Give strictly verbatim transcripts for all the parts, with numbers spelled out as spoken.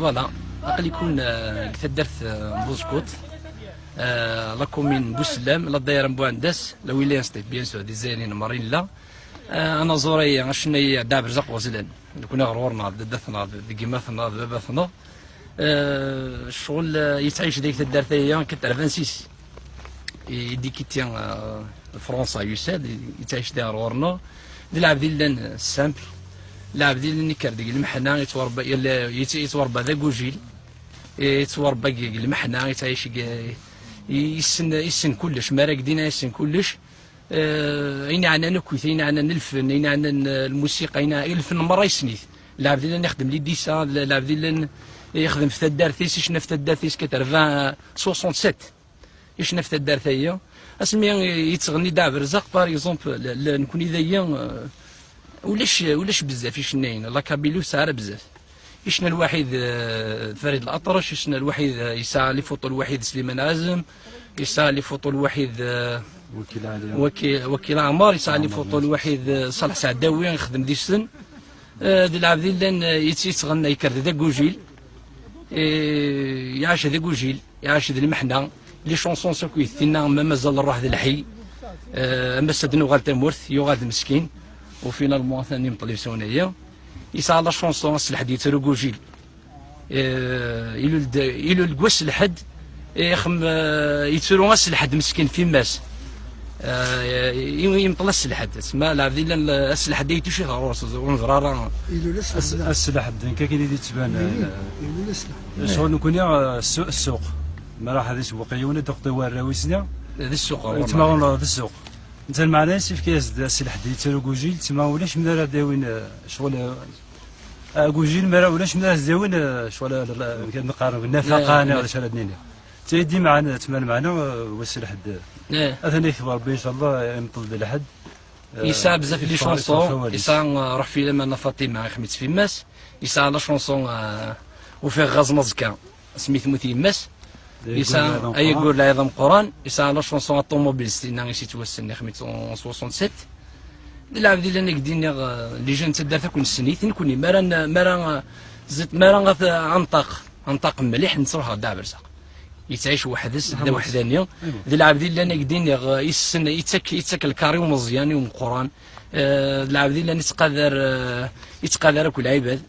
Voilà, aql-iken, euh, deg taddart, euh, n Buzkut, euh, la commune n Busellam, la daïra n Buɛendas, la wilaya n Sṭif, bien sûr, di Zzayen n Marin la. Euh, anaẓur-agi, acennay Dda Ɛebderzaq Ɣezlan. Nekni ɣer ɣur-neɣ, d dadda-tneɣ, d gma-tneɣ, d baba-tneɣ. Euh, ccɣel, euh, yettɛic deg taddart-agi, quatre-vingt-six. I, i d-ikiti, euh, Fransa, yusa-d, yettɛic da ɣer ɣur-neɣ. D lɛebd yellan, euh, simple. Lɛebd yellan ikker deg lmeḥna, yettwarebba, yella, yett-, yettwarebba d agujil. Yettwarebba deg, deg lmeḥna, yettɛic deg, yessen, yessen kullec. Mi ara yedina yessen kullec. Eh, ayen yeɛnan akk, ayen yeɛnan lfen, ayen yeɛnan, eh, lmusiqa, ayen yeɛnan, lfen merra yessen-it. Lɛebd yellan ixdem les dessins, l-, lɛebd yellan ixdem f taddart-is, icna f taddart-is, quatre-vingts, soixante-sept. Icna f taddart-agi. Asmi yettɣenni Dda Ɛebderzaq, par exemple, l-, l-, nekni dayi, eh, ulac, ulac bezzaf icennayen, la Kabylie ur tesɛi ara bezzaf. Icna lwaḥid, eh, Farid Laṭrac, icna lwaḥid, eh, yesɛa les photos lwaḥid Sliman Ɛazem, yesɛa les photos lwaḥid, eh, Wakil Ɛli. Waki-, Wakil Ɛmer, yesɛa les photos lwaḥid, eh, Ṣaleḥ Seɛdawi, ixdem deg-sen. Eh, d lɛebd yellan, eh, yett-, yettɣenna, yekker d agujil. Eh, iɛac d agujil, iɛac d lmeḥna. Les chansons akk yettinna, ma mazal ṛṛuḥ d lḥi. Eh, ama s ad nuɣal tamurt, yuɣal d meskin. U finalement, atan yemṭel yemsawna-yi. Yesɛa la chanson, ass lḥedd yettru agujil. Eh, ilul-d, ilul deg wass lḥedd, ixem-, eh, yettru ass lḥedd meskin f yemma-s. Eh, i-, yemṭel ass lḥedd. Tma lɛebd yellan ass lḥedd ay tucit ɣer ɣur-s, ur neẓra ara. Ilul ass lḥedd. Ass lḥedd, nekk akken i d-yettban, eh, ilul ass lḥedd. Ccɣel nekkni, eh, ssu-, ssuq. Ma raḥ ad isewweq yiwen, ad d-iqḍi warraw-is-nni. D ssuq, eh, ɣur-neɣ. Tma ɣur-neɣ d ssuq. Netta lmeɛna-s, yefka-yas-d ass lḥedd yettaru agujil, tma ulac mi ara d-awin, eh, ccɣel, eh, agujil, mi ara ulac mi ara s-d-awin, eh, ccɣel, eh, neqqar nnafaqa, neɣ d acu ara d-nini. D tayeddi meɛna, tma lmeɛna, eh, wass lḥedd. Atan ikfa Rebbi, incallah, imṭel d lḥedd. Eh, yesɛa bzaf les chansons, yesɛa, eh, Ruḥ fi laman a Fatima, ixem-itt f yemma-s, yesɛa la chanson, eh, Ufiɣ ɣaẓen aẓekka. Asmi tmut yemma-s, yesɛa ayaggur lɛid ameqqran, yesɛa la chanson Aṭumubil, s tinna i s-yettwassen ixem-itt en soixante-sept. D lɛebd yellan, ak-d-iniɣ, eh, les jeunes n taddart akk nessen-it, nekkni, mi ara n-, mi ara, eh, zit, mi ara ad, ad nṭaq, ad nṭaq mliḥ, nettruḥ ɣer Dda Ɛebderzaq. Yettɛic weḥd-s, d aweḥdani. D lɛebd yellan, ak-d-iniɣ, eh, yessen, yettak, yettak lkar i umeẓyan, i umeqqran. Eh, d lɛebd yellan yettqadar, eh, yettqadar akk lɛibad.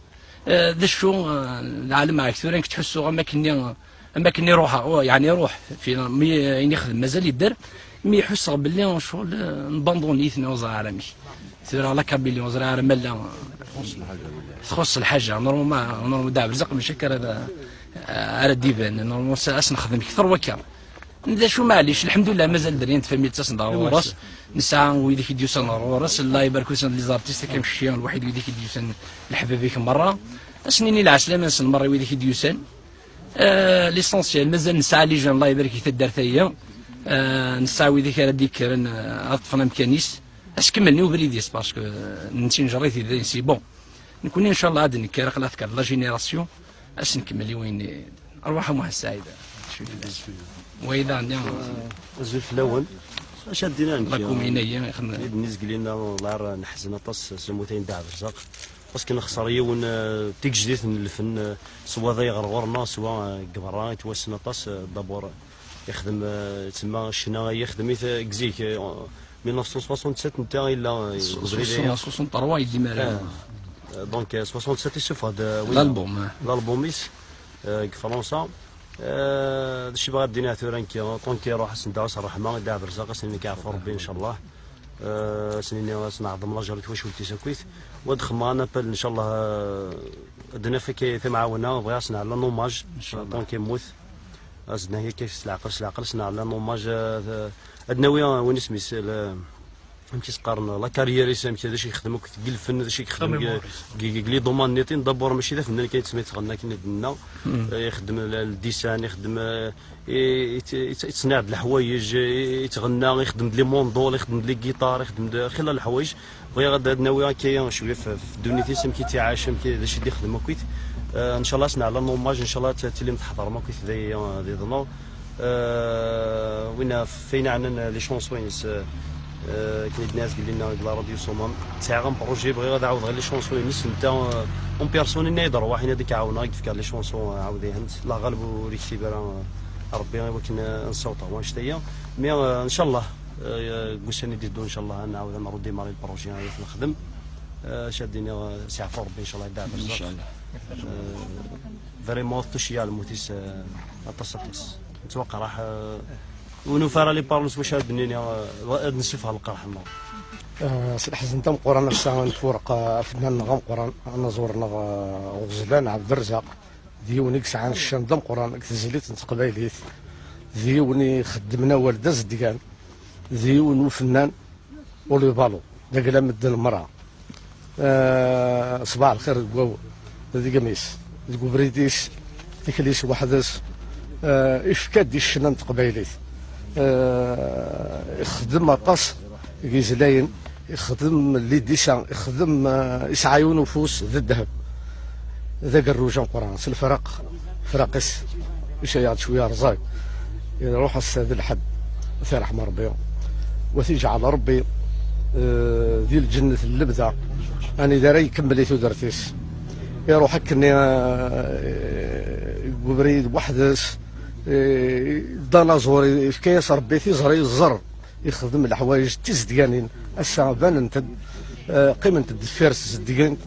Eh, d acu, eh, lɛalem ɛak tura, nekk ttḥussuɣ am akken-nni, am akken-nni ruḥeɣ, oh, yeɛni ruḥ, fi, mi, ayen ixdem mazal yedder, mi ḥusseɣ belli ccɣel, eh, nbanduni-t, ur ẓriɣ ara amek. Tura la Kabylie, ur ẓriɣ ara ma llan, txuṣṣ lḥaǧa, normalement, normalement, Dda Ɛebderzaq mačči akka ara, ara d-iban, normalement, as-, as-nexdem kter wakka. D acu, maɛlic, lḥemdullah, mazal d rien de famille ttasen-d ɣer ɣur-s. Nesɛa widak i d-yusan ɣer ɣur-s, Allah ibarek usan les artistes, akka mkečči, lwaḥid widak i d-yusan, leḥbab-ik merra. Ad sen-nini lɛeslama-nsen merra i widak i d-yusan. Eh, l'essentiel, mazal nesɛa les jeunes, Allah ibarek i taddart-agi. Eh, nesɛa widak ara d-yekkren, eh, ad ṭṭfen amkan-is. Ad s-kemmlen i ubrid-is, parce que, eh, nettinjer-it d ayen si bon. Nekni, incallah, ad d-nekker, aql-aɣ tekker la génération. Ad s-nkemmel i wayen i, arwaḥ a Muḥ Saɛid. Wa daɣen, azul fell-awen. Acu ad d-iniɣ nekk? La commune-agi, ixem- i d-nizgel-inna, llar neḥzen aṭas s lmut-ayi n Dda Ɛebderzaq. Parce que nexṣer yiwen, eh, tigejdit n lfen, eh, swa day ɣer ɣur-neɣ, swa, eh, deg berra, yettwassen aṭas, eh, d'abord, ixdem, eh, tsemma ccna, yexdem-it, eh, deg zik, eh, mille neuf cent soixante-sept netta yella, eh, deg ubrid-agi. Soixante-trois yelli mara. Eh, donc, eh, soixante-sept isuffeɣ-d, eh, l'album, eh, l'album-is, eh, deg Fransa. Eh, d acu bɣiɣ ad d-iniɣ tura nekk, en tant que ruḥ asen-d-aɣ s ṛṛeḥma i Dda Ɛebderzaq, asen-nni yeɛfu Ṛebbi, incallah. Eh, asen-nni, asen-nɛeḍḍem lajer i twacult-is akkit. Wa d-xemmeɣ un appel, incallah, eh, ad d-naf akka tamɛawna, bɣiɣ asen-nɛella en hommage, en tant que yemmut. Asen-nni akka s leɛqel, s leɛqel, asen-nɛella en hommage, eh, ad d-nawi, eh, win isem-is, le-, amek i s-qqaren, la carrière-is, amek, d acu yexdem akk deg lfen, d acu yexdem deg, deg, deg les domaines nniḍen. D'abord, mačči d afennan kan yettmetɣen akken i d-nenna. Eh, ixdem le, le dessin, ixdem, eh, i, i, i, yettṣenniɛ-d leḥwayeǧ, i, yettɣenna, ixdem-d les mandoles, ixdem-d les guitares, ixdem-d xilla leḥwayeǧ. Bɣiɣ ad, ad nawi akka cwiya f, f ddunit-is, amek i tt-iɛac, amek i, d acu i d-ixdem akkit. Eh, ncallah ad s-nɛella en hommage, ncallah ad t-, tilim tḥeḍrem akkit day, eh, diḍen. Eh, winna f ayen ɛnan les chansons-ines, eh, Akken i d-nniɣ zgelli-nneɣ deg la radio Summam, sɛiɣ un projet, bɣiɣ ad ɛawdeɣ les chansons-ines netta, euh, en personne, yenna-yi-d rwaḥ, yenna-d ad k-ɛawneɣ, ad k-d-fkeɣ les chansons, euh, ɛawdihent. La ɣaleb ur iktibar, euh, Rebbi i wakken, euh, ad nessaweḍ ɣer wannect-agi. Mais, euh, ncallah, euh, deg ussan i d-iteddun, ncallah, ad nɛawed ad nredémarrer le projet, ad t-nexdem. Euh, acu ad d-iniɣ, euh, s yeɛfu Rebbi, ncallah, ad d-ɛawed. Ncallah. Euh, vraiment, tettceyyiɛ lmut-is, euh, aṭas, aṭas. Nettwaqraḥ, euh, ur nufi ara les paroles s wacu ara d-nini, euh, ad nsufeɣ lqerḥ-nneɣ. Ah, s leḥzen d ameqqran ass-a, netfureq, ah, afennan-nneɣ ameqqran, anaẓur-nneɣ, ah, Uɣezlan Ɛebderrezaq, d yiwen i yesɛan ccan d ameqqran deg tezlit n teqbaylit, d yiwen i ixeddmen awal d azedgan, d yiwen ufennan uli balu, d agla medden merra. Ah, ṣbaḥ lxir deg waw-, deg imi-s, deg ubrid-is, tikli-s weḥd-s, ah, ifka-d i ccna n teqbaylit. Ah, ixdem aṭas n yizlayen, ixdem lidisa, ixdem, ah, isɛa yiwen ufus d ddheb. D agerruj ameqqran, s lefraq, fraq-is, icayeɛ-d cwiya rẓag. Iruḥ ass-a d lḥedd, ad t-iṛḥem Ṛebbi. Wa t-iǧɛel Ṛebbi, eh, di lǧennet n lebda, anida ara ikemmel i tudert-is. Iruḥ akken, eh, deg ubrid weḥd-s, eh, d anaẓur, ifka-yas Ṛebbi tiẓri, yeẓẓer, ixdem leḥwayeǧ d tizedganin. Ass-a banent-d, eh, qqiment-d deffir-s zedgent,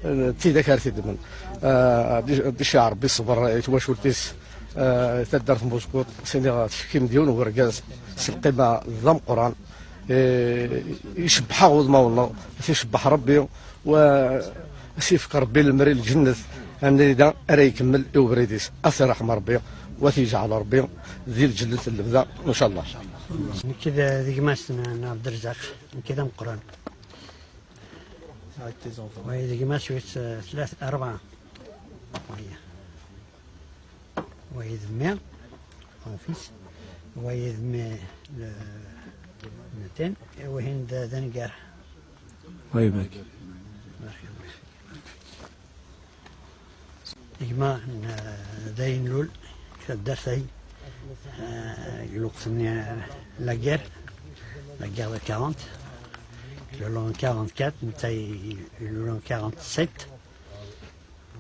eh, d tidak ara t-iddmen. Eh, ad ic-, ad iceɛ Ṛebbi ṣṣber i twacult-is. Eh, taddart n Buskuṭ, s-iniɣ tefkim-d yiwen n urgaz s lqima d ameqqran. Eh, icebbeḥ-aɣ udmawen-nneɣ, ad t-icebbeḥ Ṛebbi, wa ad s-yefk Ṛebbi lemri n lǧennet, anida ara ikemmel i ubrid-is. Ad t-iṛḥem Ṛebbi, wa ad t-yeǧɛel Ṛebbi di lǧennet n lebda, ncallah. Nekk d, d gma-s n, n Ɛebderrezaq, nekk d ameqqran. Wa d gma-s wis, eh, tlat-, rebɛa. Wa. Wa d mmi, mon fils. Wa d mmi, le, le ten. Wihin d, d aneggar. Wa ibarek. Barek Allah. Gma n, d ayen lul, taddart-agi, eh, deg lweqt-nni, eh, la guerre, la guerre de quarante, ilul en quarante-quatre, netta ilul en quarante-sept.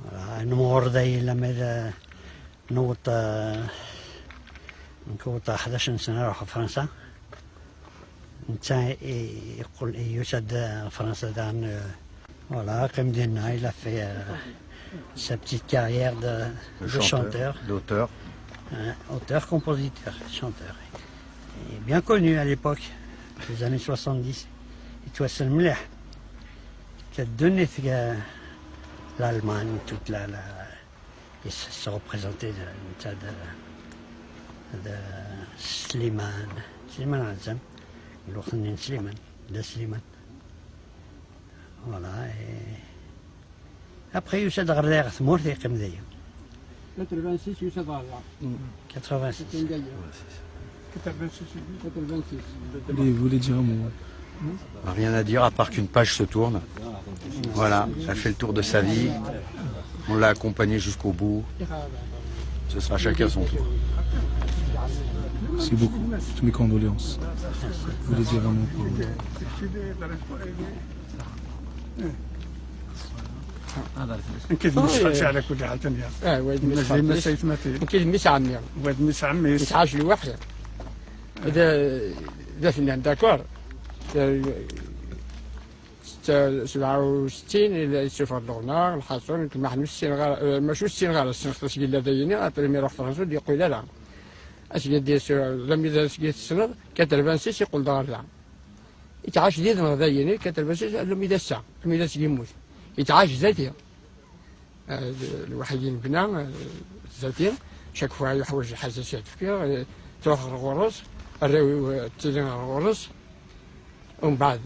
Voilà, nemɣur dayi lamma d, newweḍ, eh, nekk wweḍeɣ ḥdac n sna, ruḥ Fransa. Netta i, yeqqel, yusa-d ɣer Fransa daɣen, eh, voilà, yeqqim dinna, il a fait, euh, sa petite carrière de, de chanteur, chanteur, d'auteur. Hein, auteur, compositeur, chanteur. Et bien connu à l'époque, les années soixante-dix. Yettwassen mliḥ. Teddunit, euh, l'Allemagne, toute la, la, il se, se représentait de, de, de, de Slimane. Slimane Azem. Lweqt-nni n Slimane. De Slimane. Voilà, et après, yusa-d ɣer da, ɣer tmurt, yeqqim daya. Quatre-vingt-six, yusa-d ɣer da. Quatre-vingt-six. Yeqqim daya. Quatre-vingt-six. Quatre-vingt-six. Vous voulez, vous voulez dire un mot ? Rien à dire à part qu'une page se tourne. Voilà, elle fait le tour de sa vie. On l'a accompagnée jusqu'au bout. Ce sera chacun son tour. Merci beaucoup. Toutes mes condoléances. Vous voulez dire un mot pour Nekk d mmi-s xaṭi ɛla kulli ḥal, Tanya. Ah, wa d mmi-s xaṭi. Nekk d mmi-s ɛemmi. Wa d mmi-s ɛemmi-s. Yetɛac lwaḥid. D, d afennan, d'accord. Setta, sebɛa u settin, yella yessufeɣ-d leɣna, lḥaṣun, nekk maḥna ur ssineɣ ara, eh, mačči ur ssineɣ ara, ssineɣ-t asgi yella dayini, après mi ruḥ Fransa, ur d-yeqqil ara. Asgi d-yessu-, d amida asgi tessneḍ, quatre-vingt-six yeqqel-d ɣer da. Yetɛac did-neɣ dayen, quatre-vingt-six, almi d ass-a, almi d ass yemmut. Yetɛac zati. Eh, lwaḥid yenbna, eh, zati. Chaque fois yeḥwaǧ lḥaǧa s ad tefkiɣ, eh, truḥ ɣer ɣur-s, arraw-iw, eh, ttili ɣer ɣur-s. Umbeɛd,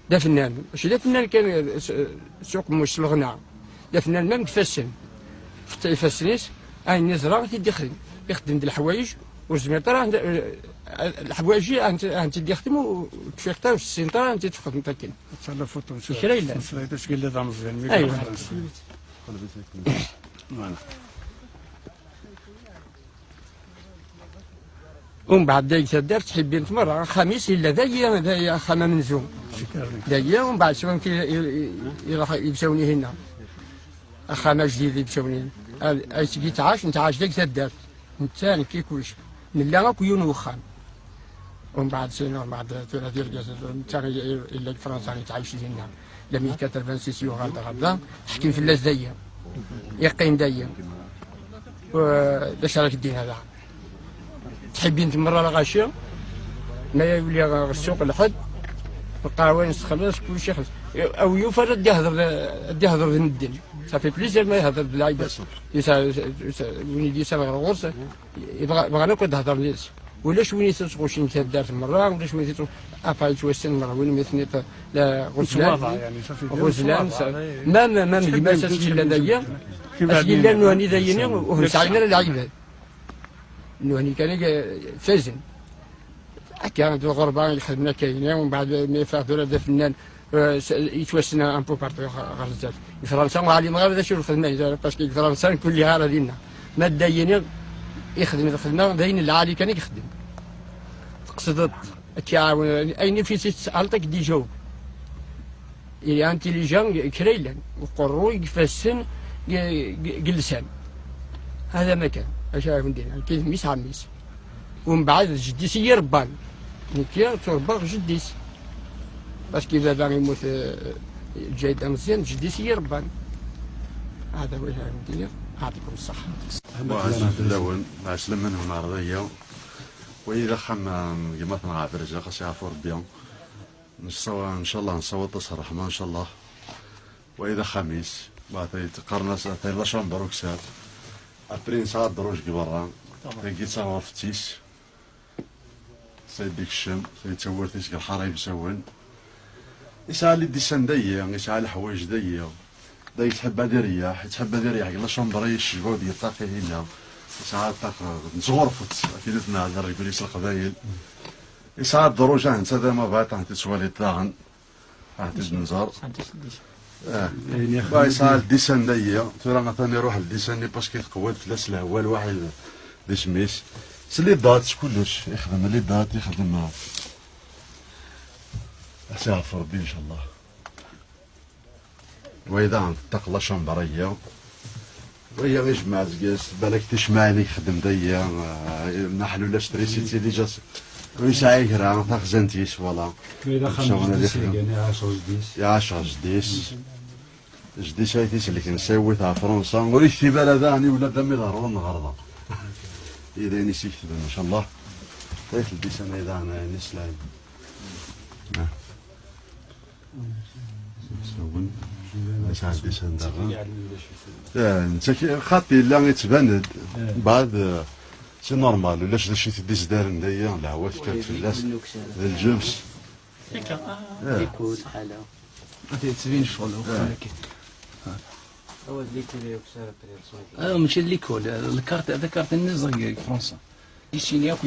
d afennan, mačči d afennan kan, eh, s, eh, s uqemmuc, s leɣna. D afennan, même d ifassen. Xeṭṭa ifassen-is, ayen yeẓra i t-id-ixdem. Ixdem-d leḥwayeǧ, ur zmireḍ ara, eh, leḥwayeǧ-i, ad tent-id-ixdem, ur tfiqeḍ ara, ur tessineḍ ara, ad tent-id-txedmeḍ akken. Ad tala foto, kra yellan. Meslayeḍ asgilli d ameẓyan, mi yella Fransa. Voilà. Umbeɛd deg taddart ttḥibbin-t merra, axxam-is yella dagi, dagi axxam amenzu. Dagi, umbeɛd s wamek i, i, i, iruḥ ibsawen ihinna. Axxam ajdid ibsawen ihinna. Ay, ay seg yettɛac, nettɛac deg taddart. Netta, nekk, kullec. Nella akk yiwen uxxam. Umbeɛd sin, umbeɛd tura d irgazen, netta i, i, yella deg Fransa, yettɛac dinna. Lami quatre-vingt-six yuɣal-d ɣer da, teḥkem fell-as dagi. Yeqqim dagi. U d acu ara k-ddin hada? Ttḥibbin-t merra lɣaci, ma yuli ɣer ssuq lḥedd, lqahwa-ines xellas, kullec ixellas. Awi yufa ad d-ihder, ad d-ihder d medden. Ça fait plaisir ma ihder d lɛibad. Yesɛa, yesɛa, win i d-yesɛan ɣer ɣur-s, yebɣa, bɣan akk ad d-hedren yid-s. Ulac win i tettɣuccin taddart merra, ulac win i tettɣuccin, apa yettwassen merra, win mi ten-iṭ-, la, ɣuzlan, yettwaḍeɛ, yeɛni, ça fait bien ɣuzlan, yettwaḍeɛ, ça, eh, même, même gma-s as yella dagi, as yella nnuhni dayini, ur nesɛin ara lɛibad. Nnuhni kan i fazen. Akka, d lɣerba i xedmen akka, yini, umbeɛd mi yeffeɣ tura d afennan, eh, s-, yettwassen un peu partout ɣer, ɣer zdat. Di Fransa, ur ɛlimeɣ ara d acu lxedma, parce que di Fransa, mkul liha ara dinna. Ma d dayini, ixdem lxedma, d ayen lɛali kan i ixdem. Tqesdeḍ, ad k-iɛawen, ayen i fi tesɛalṭ, ad k-d-ijaweb. Il est intelligent, kra yellan. Uqerruy, deg ifassen, deg, deg, deg llesan. Hada ma kan. Acu ara wen-d-iniɣ? Nekki d mmi-s ɛemmi-s. Umbeɛd d jeddi-s i yi-rebban. Nekki tturebbaɣ jeddi-s. Parce que baba yemmut, eh, Lǧayed Ameẓyan, d jeddi-s i yi-rebban. Hada wacu ara wen-d-iniɣ. Ɛṭikum ṣṣeḥḥa. Bon, ɛziz fell-awen, ɛeslama-nwen ɣer dagi. Wagi d axxam n gma-tneɣ Ɛebd Rrezaq, ad s-yeɛfu Rebbi. Nessawa-, ncallah, nessawaḍ-as rreḥma, ncallah. Wa d axxam-is. Wa, tay-, qqaren-as, tay la chambre ukessar. Après, nesɛa ddruj deg berra. Tagi d taɣurft-is. Tay d-ikcem, tay d tawwurt-is deg lḥara yemsawen. Yesɛa les dessins dagi, yesɛa leḥwayeǧ dagi. Da yettḥibba ad ireyyeḥ, yettḥibba ad ireyyeḥ deg la chambre, yeccba ur d-yeṭṭaq ihi-nna. Yesɛa ṭṭaq n tɣurfet, akken i tnehder rregel-is leqbayel. Yesɛa ddruj, ah, netta d amabaṭ, ah, tettwaliḍ daɣen. Ah, tettnẓar. Ah. Wa, yesɛa ldisan dagi, tura atan iruḥ ldisan-nni parce que teqwa-d fell-as lehwa lwaḥid d isem-is. S les dates, s kullec, ixdem les dates, ixdem. Ad s-iɛef Rebbi, ncallah. Wa daɣen teṭṭaq la chambre-agi. Wa ijmeɛ seg-s, balak ticmaɛin i ixdem dagi, ah, Nna Ḥlula s trisiti déjà s-, ur yesɛi kra, taxzant-is, voilà. Ma yella axxam n jeddi-s, iɛac ɣer jeddi-s. Iɛac ɣer jeddi-s. Jeddi-s ay t-iselken, s ay t-iwwin ɣer Fransa. Ur yektib ara daɣen i wlad am iḍerrun ɣer da. I d ayen i s-iketben, ncallah. Ay t-ldisan ay daɣen, ayen islayen. Ah. Yesɛa ldisan daɣen. Ah, netta ki-, xaṭi yella yettban-d. Mbeɛd, eh, c'est normal, ulac d acu i t-id-isdaren dagi, lehwa tekka-d fell-as. D lǧems. Likul, ḥala. Ad yettbin ccɣel, ah, uxxam-agi. Ah, mačči d likul, lkart, takarṭ-nni ẓẓeg deg Fransa. Dessiner akk.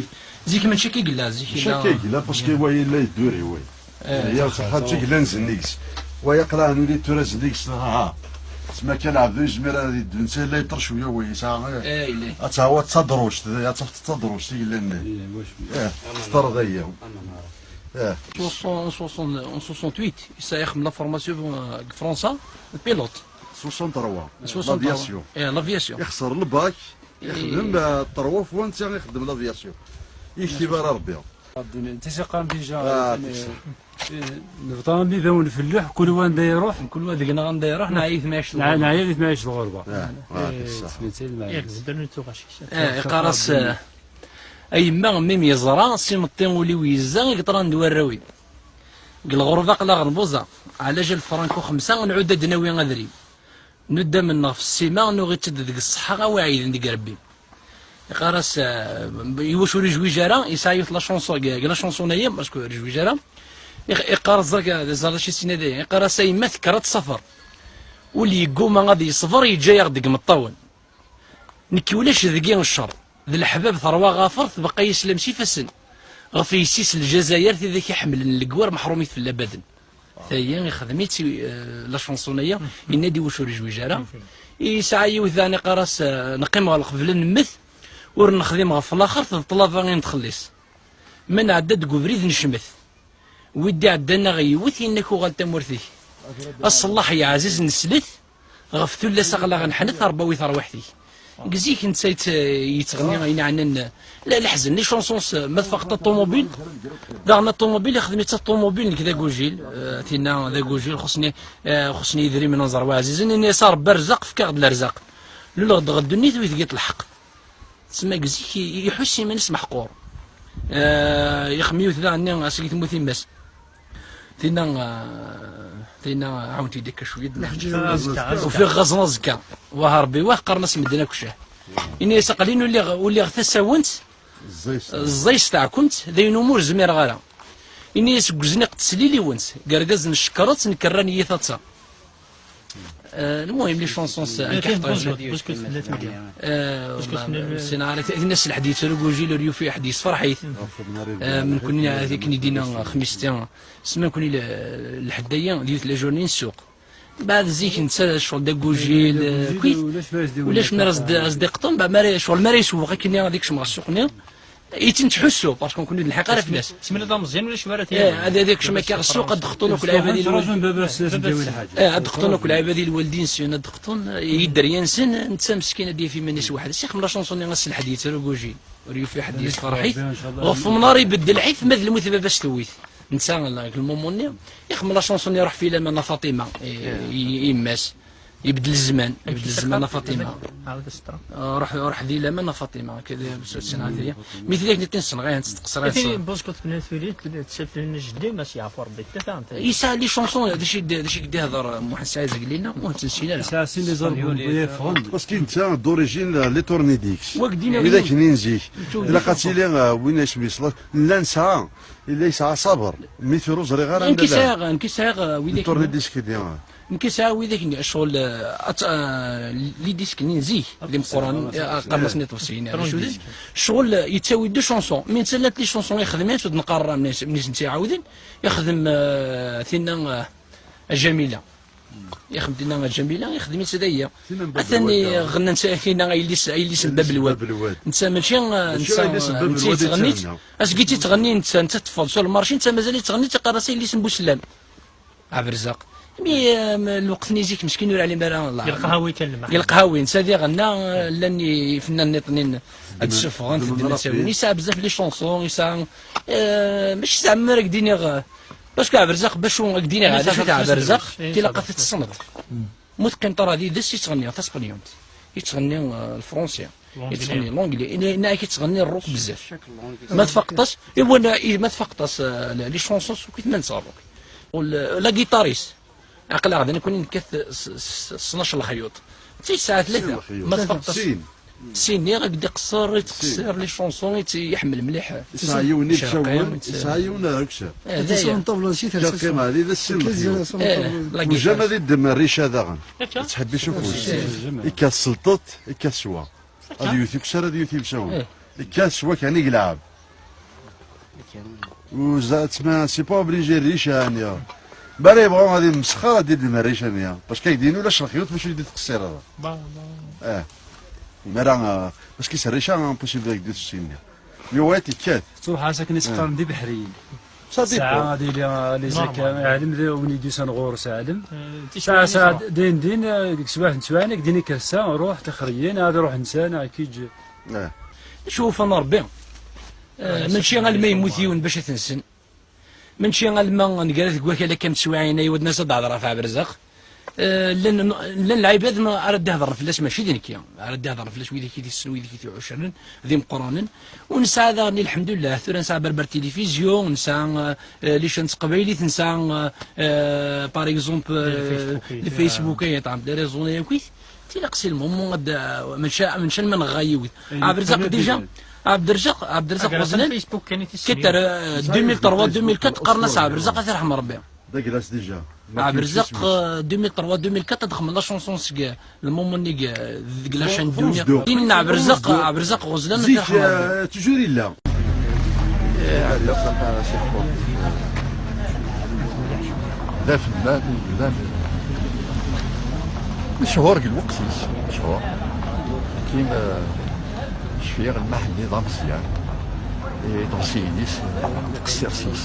Zik mačči akka i yella, zik mačči akka i yella, parce que wa yella yedduri, wa. Eh, ya, xaṭi yellan zennig-s. Wa yaqlaɛ nuli tura zennig-s, ha. Tma kan Ɛebdu yezmir ad yeddu, netta yella yeṭṭer cwiya, wa yesɛa, eh, ad tɛawad d tadrujt, ad tafeḍ d tadrujt i yellan. Eh, teṭṭer dagi. Eh. Soixante, soixante, en soixante-huit, yesɛa ixdem la formation, euh, deg Fransa, pilote. Soixante-trois. Soixante-trois. L'aviation. Eh, l'aviation. Ixser le bac. Ixdem, eh, trois fois netta ixdem l'aviation. Yektib ara Rebbi. Tisiqan déjà, ah, eh, tisiqan. Eh, nebḍa am ibawen felluḥ, kul wa anda iruḥ. Kul wa deg-neɣ anda iruḥ, neɛya di tmaɛict n lɣerba. Neɛya di tmaɛict n lɣerba. Ah, eh, ah, ṣṣeḥ. Eh, iqqar-as, eh, a yemma, mi m-yeẓra, s imeṭṭi ul-iw yezza, i yeṭṭran d warraw-iw. Deg lɣerba aql-aɣ nbuẓa, ɛla jal franku xemsa, nɛudd ad d-nawi adrim. Nuddam-nneɣ f ssima, nuɣ-itt-id deg ṣṣeḥḥa, a wi ɛiden deg Rebbi. Iqqar-as, eh, iwacu ur yejwij ara, yesɛa yiwet la chanson, deg, deg la chanson-ayi, parce que ur yejwij ara. Iq-, iqqar-as, ẓer, ẓer d acu i s-yenna dayen. Iqqar-as, a yemma, tekker ad tṣafer. Ul yegguma ad yeṣber, yeǧǧa-yaɣ deg imeṭṭawen. Nekk ulac deg-i ccer. D leḥbab terwa ɣafert, tbeqqa-yi sslam s ifassen. Ɣef yessi-s n Ljazayer, tidak iḥemmlen legwar, meḥrumit fell-i abaden. Tayi ixdem-itt, eh, la chanson-aya, yenna-d iwacu ur yejwij ara. Yesɛa yiwet daɣen iqqar-as, eh, neqqim ɣer lqebla nemmet, Ur nexdim ɣef laxert d ṭṭlaba i nettxelliṣ. Ma nɛedda deg ubrid necmet. Wi d-iɛeddan a ɣ-yewwet, yenna-k uɣal tamurt-ik. Aṣellaḥ yeɛziz neslet, ɣef tullas aɣlaɣ neḥnet, Ṛebbi awi tarwiḥt-ik. Deg zik netta yett-, yettɣenni ayen ɛnan la, leḥzen, les chansons, ma tfaqeḍ ṭumubil, daɣen ṭumubil ixdem-itt ṭumubil, nekk d agujil, eh, tinna d agujil, xuṣni, eh, xuṣni yidrimen, ad nẓer wa ɛzizen, ini-as a Ṛebbi rzaq, efk-aɣ-d lerzaq. Luleɣ-d ɣer ddunit, wi tgiḍ lḥeqq. Tsemma deg zik i-, iḥuss iman-is meḥqur. Eh, ixem yiwet daɣen-nni aseg i temmut yemma-s. Tinna, eh, tinna, ɛawent-iyi-d akka cwiya. Ufiɣ ɣaẓen azekka. Wah Rebbi, wah, qqaren-as medden akk ccah. Ini-as aql-in uliɣ, uliɣ tasawent, ẓẓay s taɛkumt, d ayen umi ur zmireɣ ara. Ini-as deg uzniq n tesliliwent, deg argaz n ccekret, nekk rran-iyi taḍsa. Eh, المهم les chansons, eh, amek ḥeṭṭen. Buzkut tella tmedya. Eh, sin ara tinna s lḥed yettru gujil ur yufi ḥed yesferḥ-it. Eh, من كوني هذيك ندينا خميستي. سما كوني ال-، الحدايا ديوت la journée نسوق. بعد زيك نتا شغل دا gujil, eh, كويس. ولاش ما راس د-، راس ديقطن، بعد ما راه شغل ما راه يسوق كني هذيك شمع السوق ني. Yettintḥussu, parce que nekkni ur d-nlḥiq ara fell-as. Tsemmileḍ ameẓyan, ulac wara tiyaḍ. Eh, ad, ad ikcem akka ɣer ssuq, ad d-xeṭṭun akk lɛibad i lwaldin. Eh, ad d-xeṭṭun akk lɛibad i lwaldin-nsen, ad d-xeṭṭun, eh, yedder yid-sen, netta meskin ad d-yaf iman-is weḥd-s. Ixdem la chanson-nni ass n lḥed yettru gujil. Ur yufi ḥedd yesferḥ-it. Ɣef umnar ibeddel lḥif, ma d lmut baba-s tewwit. Netta, la, deg lmumu-nni, ixdem la chanson-nni iruḥ fi laman a Faṭima, i, i, i yemma-s. Ibeddel zzman, ibeddel zzman a Faṭima. Ruḥ, ruḥ di laman a Faṭima. Mi tella knitin senɣayent, teqsir. Buzkut tella tuli, tsaflin n jeddi, ma s-yeɛfu Rebbi, tlata n tayri. Yesɛa les chansons, d acu i d-, d acu i d-ihder Muḥend Saɛid Zeglina, ur tt-nessin ara. Yesɛa sin les albums yeffɣen. Parce que netta d'origine les Tornadix. Widak-nni n zik. Ilaq ad tili, eh, win isem yesla, nella nesɛa, yella yesɛa ṣṣaber. Mi tura ur ẓriɣ ara anda llan. Nekk i sɛiɣ, nekk i sɛiɣ, eh, widak-nni. Les Tornadix-nni. Nekk i sɛiɣ widak-nni, ccɣel, eh, at-, eh, les disques-nni n zik, d imeqqranen, eh, qqaren-asen iṭebsiyen, eh, d acu d-, ccɣel, eh, yettawi-d deux chansons. Mi netta llant les chansons ixdem-int, ur d-neqqar ara mnis, mnis netta iɛawden, ixdem, eh, tinna, eh, a Jamila. Ixdem tinna a Jamila, ixdem-itt d aya. Atan ɣennan tinna a yelli-s, a yelli-s n Bab Lwad. Netta mačči, eh, netta, eh, netta yettɣenni-tt. Asgi tt-yettɣenni netta, netta teffeɣ sur le marché, netta mazal yettɣenni-tt, iqqar-as a yelli-s n Buslam. Ɛebderzaq. Mi, eh, lweqt-nni zik meskin ur ɛlim ara, Allah. Deg lqahwi kan lmeḥna. Deg lqahwi, netta diɣenna, eh, llan yifennanen nniḍen ad d-ssufɣen, ad d-nnasen. Yesɛa bzaf les chansons, yesɛa, eh, mačči zeɛma ara k-d-iniɣ, eh, parce que Ɛebderzaq, bac ad k-d-iniɣ, d acu-t Ɛebderzaq, tilaq ad t-tessneḍ. Ma ur teqqimeḍ ara yid-s, yettɣenni taspenyult, yettɣenni, eh, lefransi. Yettɣenni l'anglais, ini, ini ak yettɣenni rock bzaf. Ma tfaqeḍ-as, iwa, i, ma tfaqeḍ-as, eh, les chansons, sukit ma nesɛa rock. U la guitare-is, aql-aɣ da nekkni nekkat s, s, s, s tnac lexyuḍ. Netta yesɛa tlata. Ma tfaqeḍ-as, sin-nni, ad d-iqeṣṣer, yettqeṣṣir les chansons, yett-, iḥemmel mliḥ. Yesɛa yiwen ibeccawen, yesɛa yiwen akessar. Eh, d aya. Ǧǧiɣ ṭṭabla-s i tersa. Ǧǧiɣ qqim ɛli d sin lexyuḍ. Eh, la guitare. Ujam ad iddem rrica daɣen. Yettḥebbic ufus. Ikkat s lṭeṭ, ikkat s wa. Ad yewt ikessar, ad yewt ibeccawen. Eh. Ikkat s wakani i yelɛeb. Uza-, tma, c'est pas obligé rrica-nni. Mi ara yebɣu ad yemsexxer, ad d-iddem rrica-nni. Parce que agdin ulac lexyuḍ, mačči d-tettqeṣṣir ara. Eh. Mi ara, eh, parce que s rrica, impossible ad d-iwet sin-nni. Yuɣal ikkat. Tettruḥ-as akken i s-qqaren d ibeḥriyen. Ça dépend. Tesɛa ad yili, eh, les normal. Aɛlem d win i d-yusan ɣur-s, ɛlem. Eh, tesɛa, tesɛa, din, din, eh, deg teswiɛt n teswiɛin, ak din ikersa, ruḥ, tixer-iyi, ad ruḥ nsan, ad k-yeǧǧ. Eh. Acu ufan Rebbi? Eh, mačči alma yemmut yiwen bac ad t-nessen. Mačči alma negra deg wakal akka n teswiɛin, ay wadden-as ad d-hedreɣ ɣef Ɛebderzaq. Eh, llan, llan lɛibad ma ara d-hedren fell-as, mačči d nekki. Ara d-hedren fell-as wid i t-yessen, wid i t-iɛuccren, d imeqqranen. U nesɛa daɣen, lḥemdullah, tura nesɛa Berber Télévision, nesɛa, eh, les chaînes s teqbaylit, nesɛa, eh, par exemple, eh, le Facebook, eh, les réseaux, akk. Tilaq si lmumu ad, eh, mačči, mačči alma neɣra yiwet. Ɛebderzaq, déjà, Ɛebderzaq, Ɛebderzaq Ɣezlan, quitte, eh, deux mille trois, deux mille quatre, qqaren-as Ɛebderzaq, ad t-irḥem Rebbi. D aglas déjà. Ɛebderzaq, euh, deux mille trois, deux mille quatre, ad xedmen la chanson seg, euh, lmumu-nni, euh, deg la chaîne Dunya. Tin n Ɛebderzaq, Ɛebderzaq Ɣezlan, zik, euh, toujours yella. Eh, Ɛebderzaq, euh, Sixfu. D afennan, d afennan. Mechuṛ deg lweqt-is, mechuṛ. Lakin, euh, Cfiɣ lmaḥ-nni d ameẓyan, iḍebsiyen-is, eh, qessir s-is.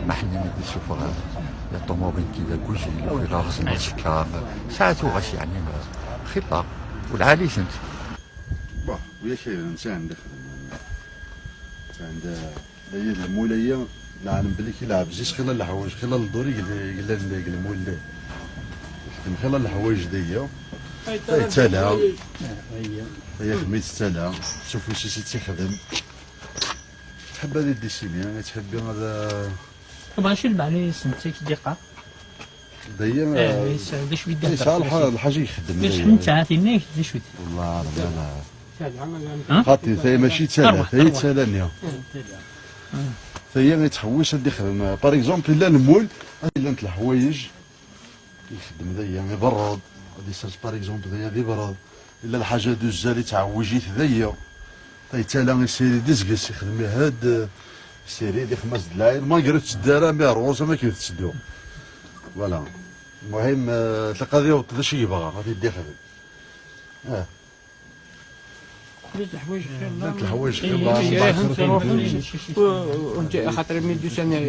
Lmaḥ-nni mi d-isuffeɣ, eh, ṭumubil-nni d agujil, ufriɣ aɣzen asekkaṛ, sɛa tuɣac, yeɛni, eh, xilla, ur lɛali-tent. Bon, ulac ayen, netta anda xedmen, netta anda. Aya d lmul-aya, neɛlem belli ki lɛebzis xilla leḥwayeǧ, xilla ldur i yella, yella deg lmul-nni. Yexdem xilla leḥwayeǧ dagi. Ay, tala. Ay, tala. Ay, xmi tettala, s ufus-is i tt-ixdem. Tḥeb ad idisini, tḥebbi ad. Mačči lmeɛna-ines netta i k-d-iqqar. D aya, eh, d acu i d-, yesɛa lḥa-, lḥaǧa i ixeddem d acu daya. Netta, tinna d acu d? Wallah, la, la. Ha? Xaṭi, tayi mačči d tala, tayi d tala-nni. Tayi yettḥewwis ad d-ixdem. Par exemple, illa lmul, ad llant leḥwayeǧ, ixeddem daya, iberreḍ, ad isers, par exemple, daya d iberreḍ. Illa lḥaǧa d uzzal, ittɛewwij-it daya. Tayi d tala, isirid izges, ixdem ihedd, isirid, ixmas d lɛid, malgré ur tetteddu ara, mais rose am akken tetteddu. Voilà. Lmuhim, eh, tlaq ad iweṭ d acu yebɣa, ad t-id-ixdem. Ah. Llant leḥwayeǧ xir. Llant leḥwayeǧ xir. Xaṭer mi d-usan, eh,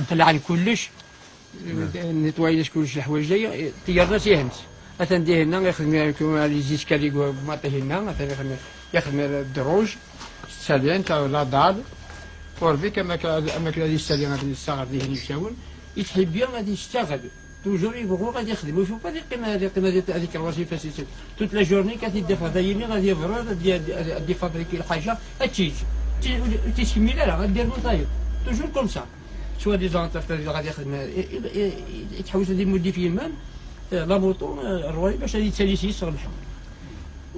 qelɛen kullec, netwayen kullec leḥwayeǧ-agi, ṭeyyren-as ihent. Atan dihinna, ixdem les escaliers, maṭi hinna, atan ixdem, ixdem ddruj, s tsalent, la dalle. Ur bik am akka, am akka ad yessali ad yessaɣer dihin yemcawen, yettḥibbi ad yessaɣel. Toujours yebɣu ad yexdem, ur yecfa ad yeqqim, ad yeqqim, ad yekkreḍ-as ifassen. Toute la journée, kan t-id-afeɣ d ayini, ad yebreḍ, ad y-, ad, ad, ad ifabriki lḥaǧa, ad tt-yeǧǧ. Ur tt-yeskemmil ara, ad d-yernu tayeḍ. Toujours comme ça. Soit disant, ad yexdem, i, i, i, yettḥewwis ad imuddif yemma-m, eh, la moto, eh, rway bac ad yettali s-, yesseɣ lḥem.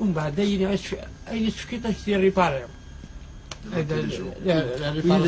Umbeɛd, ayini, ayen i s-tefkiḍ, ad k-t-irripari. Win d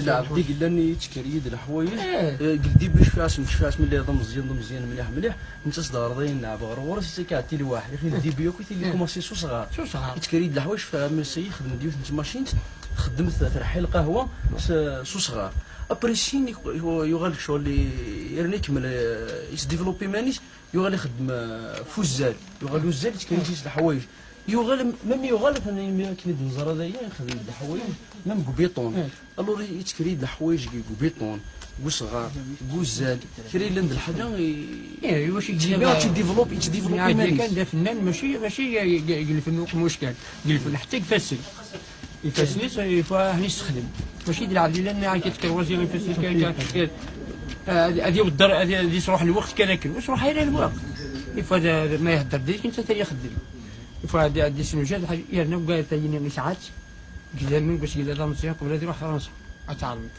lɛebd i yellan yettker yid leḥwayeǧ, eh, deg ldibu cfiɣ-as, cfiɣ-as mi lliɣ d ameẓyan, d ameẓyan mliḥ, mliḥ, netta s-d-ɣreḍ ayen leɛbeɣ ɣer ɣur-s, yettak-aɣ-d tilwaḥ, ixil ldibu yakk i t-illa commencé s usɣar. S usɣar. Yettker yid leḥwayeǧ, fa-, am ass-a yexdem-d yiwet n tmacint, txeddem terḥa lqahwa s, s usɣar. Après sin, yuɣal ccɣel i-, yerna ikemmel, eh, yettdéveloppé iman-is, yuɣal ixeddem, eh, f uzzal, yuɣal uzzal yettker yid leḥwayeǧ. Yuɣal, même yuɣal, atan imi akken i d-neẓra daya, ixdem-d leḥwayeǧ, même deg ubiṭun. Alors, yettker-iyi-d leḥwayeǧ deg ubiṭun, deg usɣar, deg uzzal, kra yellan d lḥaǧa i, eh, i wacu i yettdéveloppe, yettdéveloppe iman-is. Kan d afennan, mačči, mačči deg, deg, deg lfen uqmuc kan, deg lfen ḥetta deg ifassen. Ifassen-is, il faut ad yessexdem. Mačči d lɛebd yellan akka tettkerwazi ifassen-is kan, kan, kan, ad, ad iwedder, ad, ad yesruḥ lweqt kan akken. Ur yesruḥ ara lweqt. Il faut ad, ad, ma ihedder deg-k, netta ad ixeddem. Ifa ad, ad d-isnujad lḥaǧa, yerna wwiɣ tayini isɛa-tt deg idammen n wass yella d ameẓyan qbel ad iruḥ Fransa. Ad tɛelmeḍ.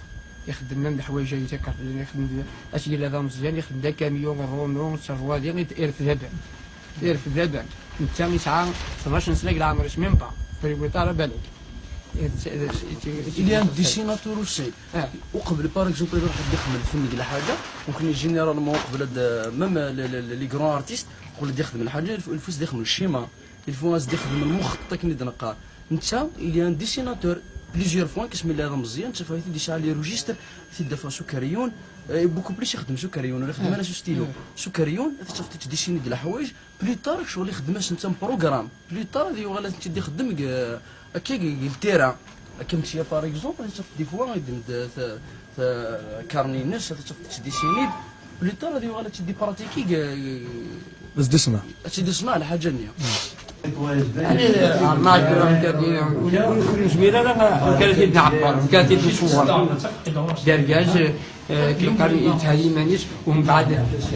Ixeddem am leḥwayeǧ-agi tikerṭiyin, ixeddem d, ass yella d ameẓyan, ixeddem d akamyun, Renault, Serwadi, irfed aban. Irfed aban. Netta yesɛa tnac n sna deg leɛmer-is, même pas. Ur yewwiḍ ara balak. Il y a un dessinateur aussi. Ah. Uqbel, par exemple, ad iruḥ ad ixdem lfen deg lḥaǧa, donc généralement uqbel ad, même les, les, les grands artistes, uqbel ad ixdem lḥaǧa, il faut, il faut ad ixdem le schéma. Il faut ad s-d-ixdem lmuxeṭṭ akken i d-neqqar. Netta, il y a un dessinateur, plusieurs fois, kis mi yella d ameẓyan, ttafeɣ-it-id yesɛa les registres, t-id-afeɣ s ukeryun, eh, beaucoup plus ixeddem s ukeryun, ur ixeddem ara s ustilo. S ukeryun, ad t-tafeḍ yettdessini-d leḥwayeǧ, plus tard, ccɣel ixeddem-as netta am programme, plus tard, ad yuɣal ad t-id-ixeddem deg, eh, akka deg, deg le terrain. Akka am tiya, par exemple, ad t-tafeḍ des fois, ixeddem-d, eh, ta-, ta-, karni-ines, ad t-tafeḍ yettdessini-d, plus tard, ad yuɣal ad t-id-ipratiki deg, deg, Ad s-d-iṣneɛ. Ad tt-id-iṣneɛ lḥaǧa-nni. Yeɛni, rnaɣ ur, ur, ur nezmir ara amek ara t-id-nɛebber, amek ara t-id-nṣewwer. D argaz, eh, k-, yeqqar yetthad iman-is, u mbeɛd,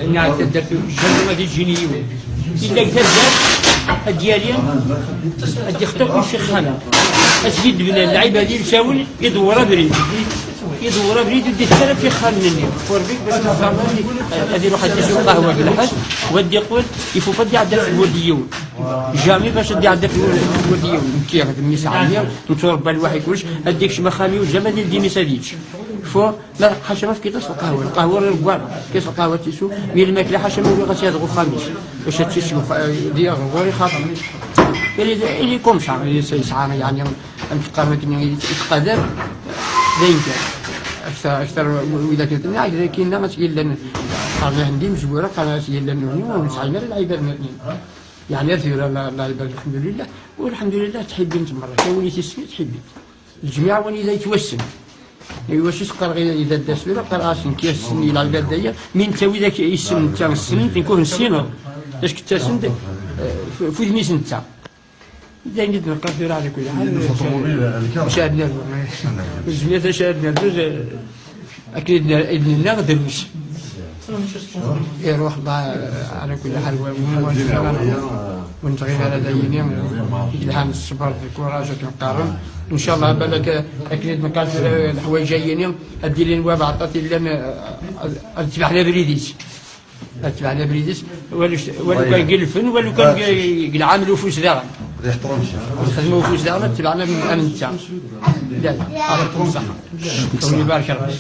nniɣ-ak taddart, jamais ad iǧǧini yiwen. Illa deg taddart, ad d-yali, ad d-yextir kullec ixxamen. Ad s-yid-bnan lɛibad ilsawen, idewwer abrid. Idewwer abrid ur d-itett ara f yixxamen-nni. Ur bik bac ad, ad iruḥ ad d-yessu lqahwa d lḥaǧ, u ad d-yeqqel, il faut pas ad d-iɛedda f wurd n yiwen. Jamais bac ad d-iɛedda f wurd n yiwen. Nekki d mmi-s n ɛemmi, netturebba lwaḥi kullec, ad d-ikcem axxam-iw, jamais ad yeldi mmi-s ad yečč. Faut, ma, ḥaca ma fkiɣ-as lqahwa, lqahwa ur ireggu ara. Fkiɣ-as lqahwa ad t-isew, mi lmakla ḥaca ma uwiɣ-as ad iɣ uxxam-is. Bac ad tt-isew, di ɣer ɣur-i xaṭer. Il est, il est comme ça, il est, yesɛa, yeɛni, Amek qqaren akken, yettqadar d ayen kan. Akter, akter n wid akken tenna, akkin-a ad tt-yellan, qqaren ahen d imezwura, qqaren ad tt-yellan nutni, ur nesɛin ara lɛibad nutni. Yeɛni tura la, la, la, lḥemdulillah, u lḥemdulillah ttḥibbin-t merra, kra win i t-yessen ttḥibbin-t. Lǧemɛa win i d yettwassen. Iwacu s-qqareɣ i, i dadda-s tura, qqareɣ-asen kiyassen i lɛibad daya, mi netta widak yessen netta ssnen, nekk ur nessineɣ. Acku ttasen-d, eh, f-, f udem-is netta. D ayen i d-neqqar tura ɛla kulli ḥal. Acu ara d-nernu? Ur nezmir acu ara d-nernu, eh, akken i d-ner-, i d-nenna, drus. Iruḥ, Allah, ɛla kulli ḥal, wa, wa, wa, ur nettɣil ara d ayini, i yelhan ṣṣber d lkuraǧ akken qqaren. Ncallah, balak, akken i d-neqqar tura, leḥwayeǧ ayini, ad d-ilin wa baɛṭat illan, eh, ad tebɛen abrid-is. Ad tebɛen abrid-is, walu s-, walu kan deg lfen, walu kan deg, deg lɛamel ufus daɣen. Ad ixdem ufus daɣen, ad tebɛen am, am netta. Llan, ɛṭikum ṣṣeḥḥa. Ṛebbi ibarek Ṛebbi.